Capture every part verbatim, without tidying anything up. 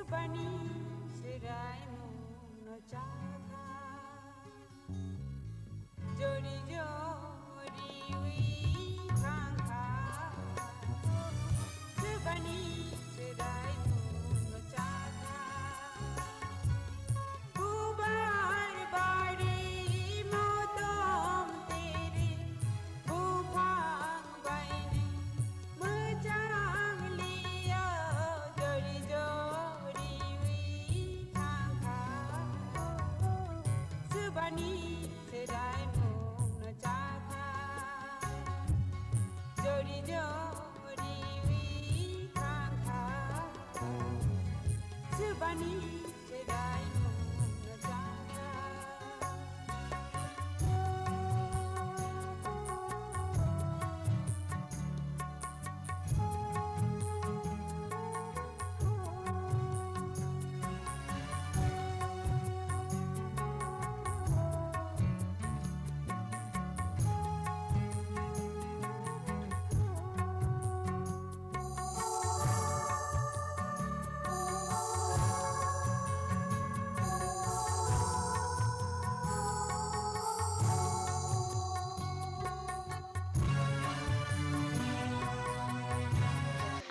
Bani serai mungno chakha. Jori jori wi thangkha. Sebani serai mungno chakha. Bubar bari motom tere buphang baini mwchang liya jori jori wi thangkha. Sebani serai mungno chakha. Jori jori wi thangkha. Sebani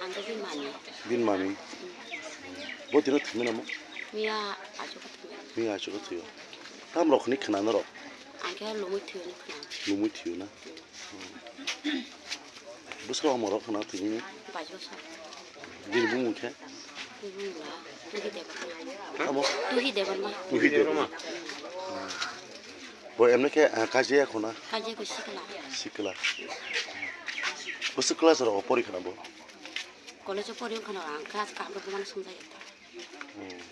Ang khe bini mami. Bini mami? Bo tino thwimani namo? Miya achukha thwimani. Miya achukha thwiyo. Tam rok ni khna norok? Ang khe lumui thwiyo ni khna. Lumui thwiyo na? Bwswk hamar rok khna thwimani? Bais bosor. Bini bumung khe? Bini bumung ba Tuhi Debbarma. Tamo? Tuhi Debbarma. Tuhi Debbarma. Bo emne khe, ah, kajiya khuna? Kajiya ko sikla. Sikla. Bwswk class rok pori khna bo? College o pori khna ang class kaham rok mano sumjak ya ta. Hmm.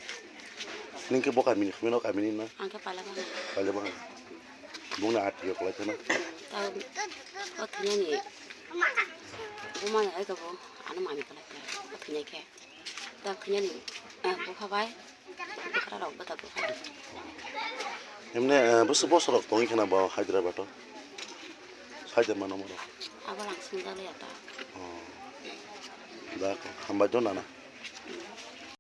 Ningkhe bo kamini, khumino kamini na? Angkhe Palabang. Palabang. Bongni ati yo kwlai khna. Ta o thwinani. Bo mano hai ka bo ano mami kwlai ta. O thwinai khe. Ta thwinani, eh, bupha bai. Bwkra rok bwta bupha. Emne, eh, bwswk bosor rok tongwi khna bo Hyderabad o? Hyderabad no mano. Abo lang sumjak ya ta. Oh. Da ko, hambai do nana.